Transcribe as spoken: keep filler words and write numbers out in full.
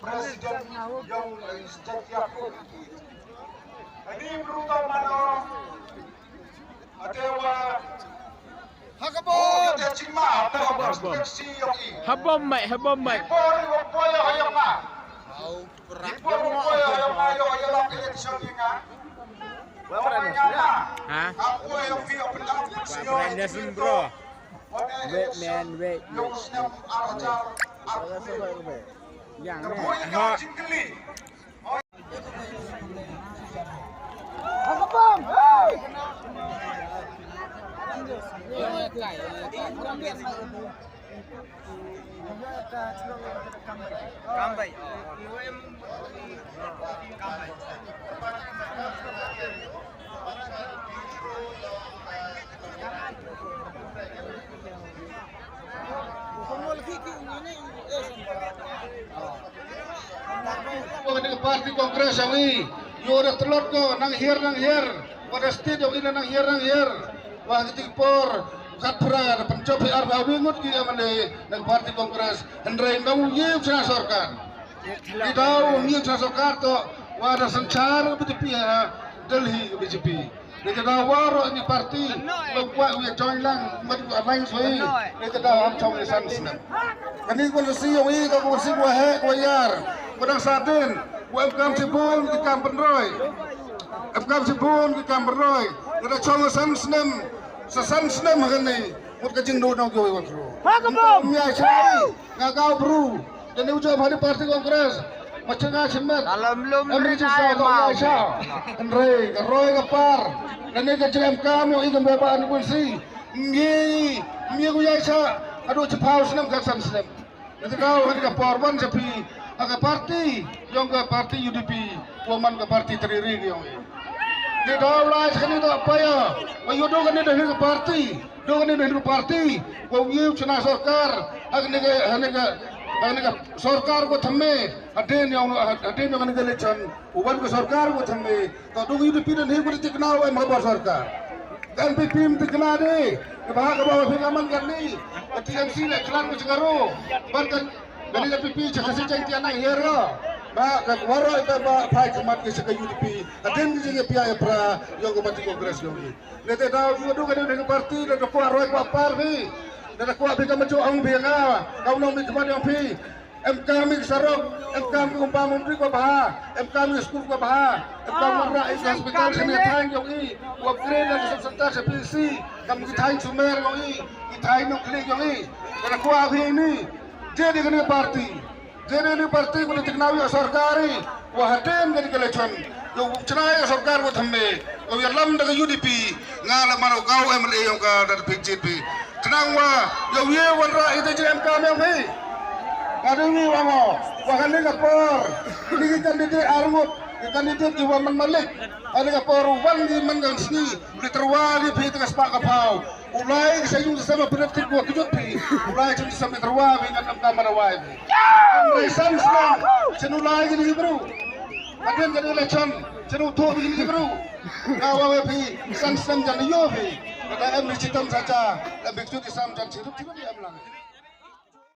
President yong, eh, Jaintia Hills. Ani bru ta mano. Ate wa. Ha ka bom. Ate chima, ate wa. Ha bom mai, ha bom mai. Ipo ni wa boy ha yong ma. Ipo ni wa boy ha yong ma, yong, yong election ni nga. Ha? Bro. Wait, man, wait, wait. Yang, man. Ha. Parti Congress awi, ïoh da tlot ko nang hiar nang hiar, pada state awi nang hiar nang hiar. Wah, kiti por khatphra da pynjop hi arphew ngut ki M L A na ka Parti Congress, hynrei nang ïew chna sorkar. Ki daw ïew chna sorkar to, wah, da synshar B J P ha Delhi B J P. Dei ka daw waroh ni parti ba kwah ïa join lang, mut alliance wei. Dei ka daw ham chong ïa san snem. Kani ka policy ïong i ka policy ba heh ba ïar, ba dang sa dien, ba em kam shibun ki kam pynroi. Em kam shibun ki kam pynroi. Ka da chong san snem, sa san snem ha kani. Mut ka jingduh nong kiwei wan kru. Ha ka bom. Ym ïa shai, nga kaw bru. Kani u jop ha ni Parti Congress. Ma chenga chimet. Em ri jisa ka ym ïa sha. Hynrei ka roi ka par. Kani ka jingem kam ïong i ka mbe ba ni bun si. Ngi, ngi u ïa sha. Adu chiphaw snem ka san snem. Ïa ka daw ha ka por wan sa phi ha ka parti, ïong ka parti U D P, wa man ka parti tari ri ïong. Ïa ka daw lai sa kani da paya, wa ïoh do kani da hi ka parti, do kani da hi ka parti, wa ïew chna sorkar, ha kani ka, ha kani ka, ha kani ka sorkar wa thymme, hadien ïong, hadien ïong kani ka election, wa wan ka sorkar wa thymme, Ka dong U D P dang hi ku da tikna em ha bor sorkar. Ka N P P ym tikna de. Ka ba ha ka ba phi ka man kan ni. Ka T M C le klan ku chingaro. Ban kan kani N P P cha Khasi Jaiñtia nang hiar ra. Ba ka waroh ka ba phai ka mat ka cha ka U D P. Ka den ki jingïapia ïapra ïong ka parti Congress ïong i. Ne te da u du ka den ka parti ne ka kwah roi kwah par phi. Ne ka kwah phi ka maju ong phi nga. Ka u nong mi ka mat ïong phi. Em kam i ki sarok, em kam ki umpa mumdri kiba bha, em kam i ki skul kiba bha, em kam wanrah i ki hospital sha ni thaiñ jong i, u upgrade na ki sub center sha P H C, kam ki thaiñ Sumer jong i, ki thaiñ Nongkhlieh jong i. Ka da kwah phi ni, je dei kani ka party, je dei kani ka party ka da tikna ïa sorkar i, wa hadien kani ka election, ïa u chna ïa sorkar wa thymme, ka u ïalam da ka U D P, nga la mano ka u M L A jong ka da phi jied phi. Khnang wa, ïa u ïa wanrah ïa ka jingem kam ïong phi. Ka dei wi wa mo, wa kane ka por, ni ki candidate ar ngut, ki candidate ki wa man malik. Kane ka por u wan ki man ka sngi, u li tyrwa ki phi te ka spah ka phaw. U lai ki sa yung sa ma pynat kit wa kjut phi. U lai ki sa ma tyrwa phi ngan am ka man wa phi. Am rai san snem, sen u lai ki ni bru. Hadien ka dei election, sen u thoh ki ni bru. Ka wa phi, san snem jan ïoh phi. Ka da em ni chitam sa cha, da bik tu ki sam jan chirup chirup em lang.